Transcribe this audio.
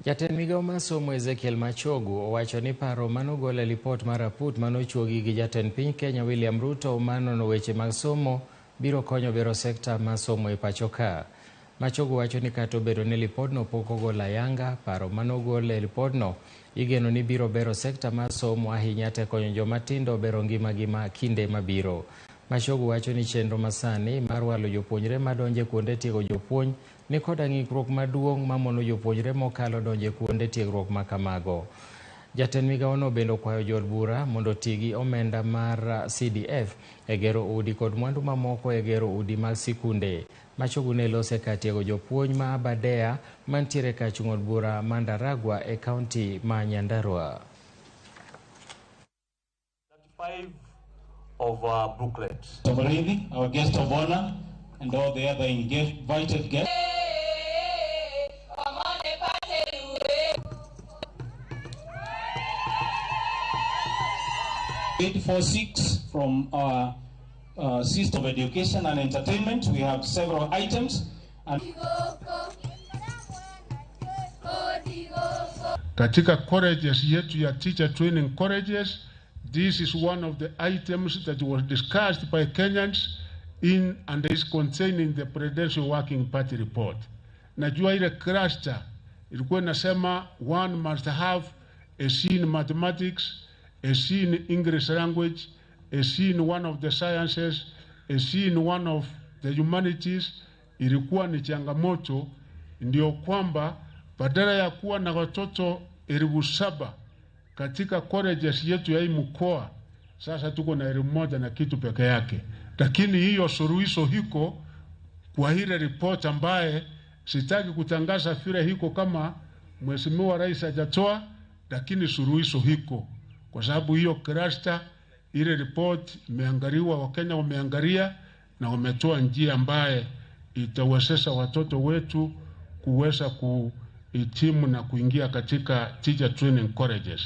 Jatend migao mar somo Ezekiel Machogu owacho ni paro manogol e lipot mar aput manochuogi gi jatend piny Kenya William Ruto mar nono weche mag somo biro konyo bero sekta mar somo e pacho ka. Machogu wacho ni kata obedo ni lipodno pok ogol ayanga, paro manogol e lipodno igeno ni biro bero sekta mar somo ahinya te konyo joma tindo bero ngimagi ma kinde mabiro. Machogu wacho ni chenro masani mar walo jopuonjre madonjo e kuonde tiego jopuonj ni koda ng'ikruok maduong' mamono jopuonjre mokalo donjo e kuonde tiegruok ma kamago. Jatend migawono bende okwayo jood bura mondo oti gi omenda mar CDF e gero udi kod mwandu mamoko e gero udi mag sikunde. Machogu ne lose kar tiego jopuonj ma Aberdare mantiere kar chung' od bura ma Ndaragwa e kaunti ma Nyandarua. 35 of booklet. Muriithi, our guest of honor, and all the other invited guests. 846 from our System of Education and Entertainment. We have several items. And katika colleges yetu ya teacher training colleges, this is one of the items that was discussed by Kenyans in and is contained in the Presidential Working Party report. Najua ile cluster ilikuwa inasema one must have a C in mathematics, a C in English language, a C in one of the sciences, a C in one of the humanities. Ilikuwa ni changamoto, ndio kwamba badala ya kuwa na watoto 7,000 katika colleges yetu ya hii mkoa, sasa tuko na 1,000 na kitu peke yake. Lakini hiyo suluhisho hiko kwa ile report ambaye sitaki kutangaza vile hiko kama Mheshimiwa Rais hajatoa, lakini suluhisho hiko kwa sababu hiyo cluster, ile report imeangaliwa, Wakenya wameangalia na wametoa njia ambaye itawezesha watoto wetu kuweza kuhitimu na kuingia katika teacher training colleges.